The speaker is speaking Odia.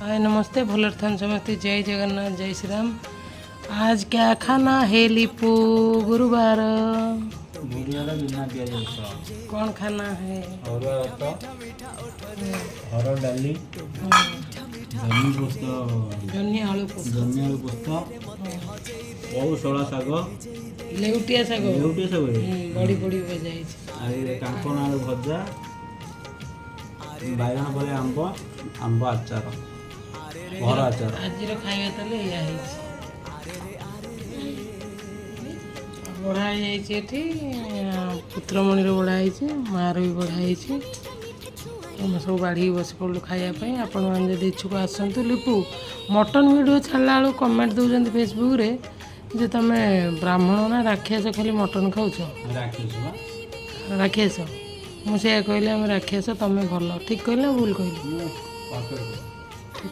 हाय ନମସ୍ତେ, ଭଲରେ ଥାନ୍ତୁ ସମସ୍ତେ। ଜୟ ଜଗନ୍ନାଥ, ଜୟ ଶ୍ରୀରାମ। आज क्या खाना है ଲିପୁ? ଗୁରୁବାର। ଗୁରୁବାର, ବିନା ପିଆଜ ରସୁଣ। କଣ ଖାନା ହେ? ଅରୁଆ ଭାତ, ହରଡ଼ ଡାଲି, ଜହ୍ନି ପୋସ୍ତ। ଜହ୍ନି ଆଳୁ ପୋସ୍ତ। ଜହ୍ନି ଆଳୁ ପୋସ୍ତ, କୌଶଳା ଶାଗ। ଲେଉଟିଆ ଶାଗ। ଲେଉଟିଆ ଶାଗ ଏ? ବଡ଼ି ବଡ଼ି ଭଜା ହେଇଛି। ଆଉ ଏ କାଙ୍କଣ ଆଳୁ ଭଜା, ବାଇଗଣ ପଳେଇ, ଆମ୍ବ, ଆମ୍ବ ଆଚାର, ଘର ଆଚାର। ଆଜିର ଖାଇବା ତାହେଲେ ଏଇଆ ହେଇଛି। ବଢ଼ା ହେଇଯାଇଛି ଏଠି, ପୁତ୍ରମଣିର ବଢ଼ା ହେଇଛି, ମାଆର ବି ବଢ଼ା ହେଇଛି। ଆମେ ସବୁ ବାଢ଼ିକି ବସି ପଡ଼ିଲୁ ଖାଇବା ପାଇଁ। ଆପଣମାନେ ଯଦି ଇଚ୍ଛୁକ ଆସନ୍ତୁ। ଲିପୁ, ମଟନ୍ ଭିଡ଼ିଓ ଛାଡ଼ିଲା ବେଳକୁ କମେଣ୍ଟ ଦେଉଛନ୍ତି ଫେସବୁକ୍ରେ ଯେ ତମେ ବ୍ରାହ୍ମଣ ନା ରାକ୍ଷସ, ଖାଲି ମଟନ୍ ଖାଉଛ? ରାକ୍ଷସ ବା। ରାକ୍ଷସ। ମୁଁ ସେଇଆ କହିଲି, ଆମେ ରାକ୍ଷସ, ତମେ ଭଲ। ଠିକ୍ କହିଲି ନା ଭୁଲ କହିଲି? ମୁଁ ପରଫେକ୍ଟ।